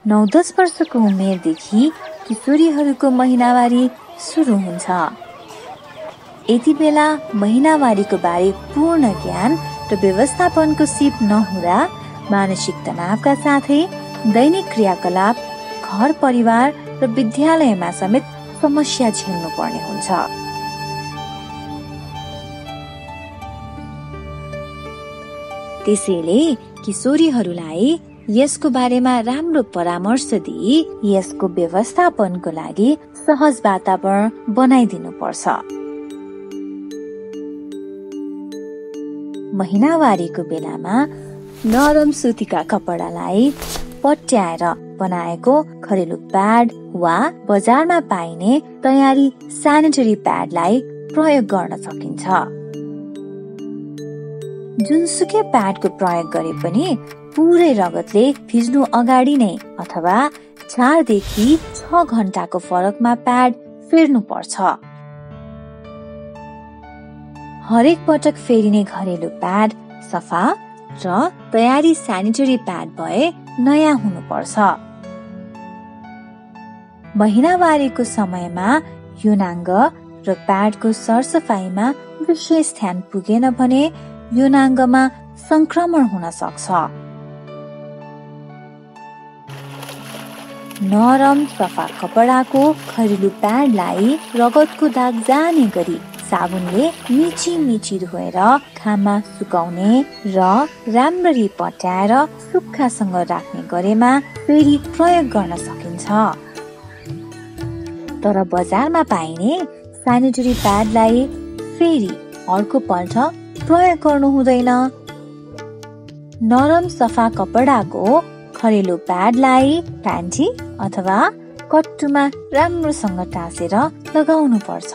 9-10 वर्षको उमेरदेखि किशोरीहरूको महिनावारी सुरु हुन्छ। यति बेला महिनावारीको बारे पूर्ण ज्ञान र व्यवस्थापनको सिप नहुँदा मानसिक तनावका साथै दैनिक क्रियाकलाप, घर परिवार र विद्यालयमा समेत समस्या झेल्नु पर्ने हुन्छ। त्यसैले किशोरीहरूलाई यसको बारेमा राम्रो परामर्श दिई यसको व्यवस्थापनको लागि सहज वातावरण बनाइदिनु पर्छ। महिनावारीको बेलामा नरम सुतीका कपडालाई पट्याएर बनाएको घरेलु प्याड वा बजारमा पाइने तयारी स्यानिटरी प्याडलाई प्रयोग गर्न सकिन्छ। जुनसुकै प्याडको प्रयोग गरे पनि पुरै रगतले भिज्नु अगाडि नै अथवा 4 देखि 6 घण्टाको फरकमा प्याड फेर्नु पर्छ। हरेक पटक फेरिने घरेलु प्याड सफा र तयारी स्यानिटरी प्याड भए नयाँ हुनुपर्छ। महिनावारीको समयमा यौनाङ्ग र प्याडको सरसफाइमा विशेष ध्यान पुगेन भने यौनाङ्गमा संक्रमण हुन सक्छ। नरम सफा कपडाको घरेलु प्याडलाई रगतको दाग जाने गरी साबुनले मिची धोएर घाममा सुकाउने र राम्ररी पट्याएर सुक्खासँग राख्ने गरेमा फेरि प्रयोग गर्न सकिन्छ। तर बजारमा पाइने स्यानिटरी प्याडलाई फेरि अर्को पल्ट प्रयोग गर्नु हुँदैन। नरम सफा कपडाको घरेलु प्याडलाई प्यान्टी अथवा कट्टुमा राम्रोसँग टाँसेर लगाउनु पर्छ।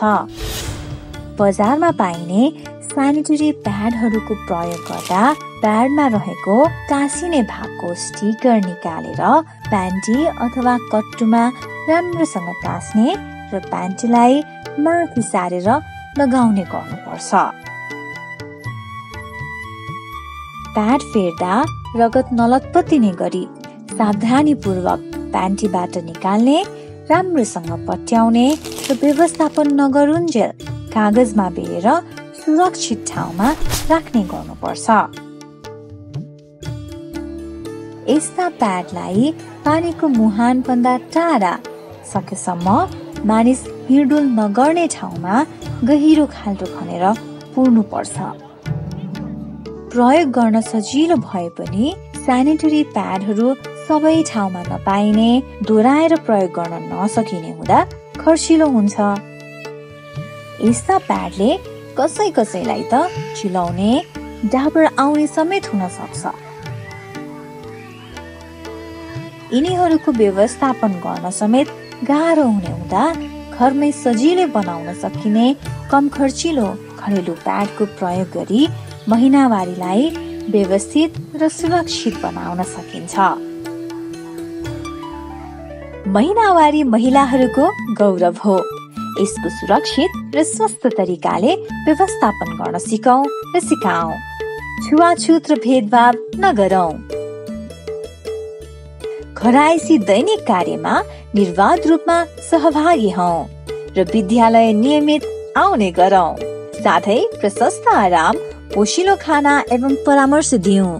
बजारमा पाइने स्यानिटरी प्याडहरूको प्रयोग गर्दा प्याडमा रहेको टाँसिने भागको स्टिकर निकालेर प्यान्टी अथवा कट्टुमा राम्रोसँग टाँस्ने र प्यान्टीलाई माथि सारेर लगाउने गर्नुपर्छ। प्याड फेर्दा रगत नलतपतिने गरी सावधानीपूर्वक प्यान्टीबाट निकाल्ने, राम्रोसँग पट्याउने र व्यवस्थापन नगरुन्जेल कागजमा बेरेर सुरक्षित ठाउँमा राख्ने गर्नुपर्छ। यस्ता प्याडलाई पानीको मुहान भन्दा टाढा सकेसम्म मानिस हिँडुल नगर्ने ठाउँमा गहिरो खाल्डो खनेर पुर्नुपर्छ। प्रयोग गर्न सजिलो भए पनि स्यानिटरी प्याडहरू सबै ठाउँमा नपाइने, दोहोऱ्याएर प्रयोग गर्न नसकिने हुँदा खर्चिलो हुन्छ। यस्ता प्याडले कसैलाई त चिलाउने, डाबर आउने समेत हुन सक्छ। यिनीहरूको व्यवस्थापन गर्न समेत गाह्रो हुने हुँदा घरमै सजिलै बनाउन सकिने कम खर्चिलो घरेलु प्याडको प्रयोग गरी महिनावारीलाई व्यवस्थित र सुरक्षित बनाउन सकिन्छ। महिनावारी महिलाहरूको गौरव हो। यसको सुरक्षित र स्वस्थ तरिकाले व्यवस्थापन गर्न सिकौं र सिकाऊं। छुवाछुत र भेदभाव नगरौं। घरायसी दैनिक कार्यमा निर्वाध रूपमा सहभागी हौं र विद्यालय नियमित आउने गरौं। साथै प्रशस्त आराम, पोषिलो खाना एवं परामर्श दिउँ।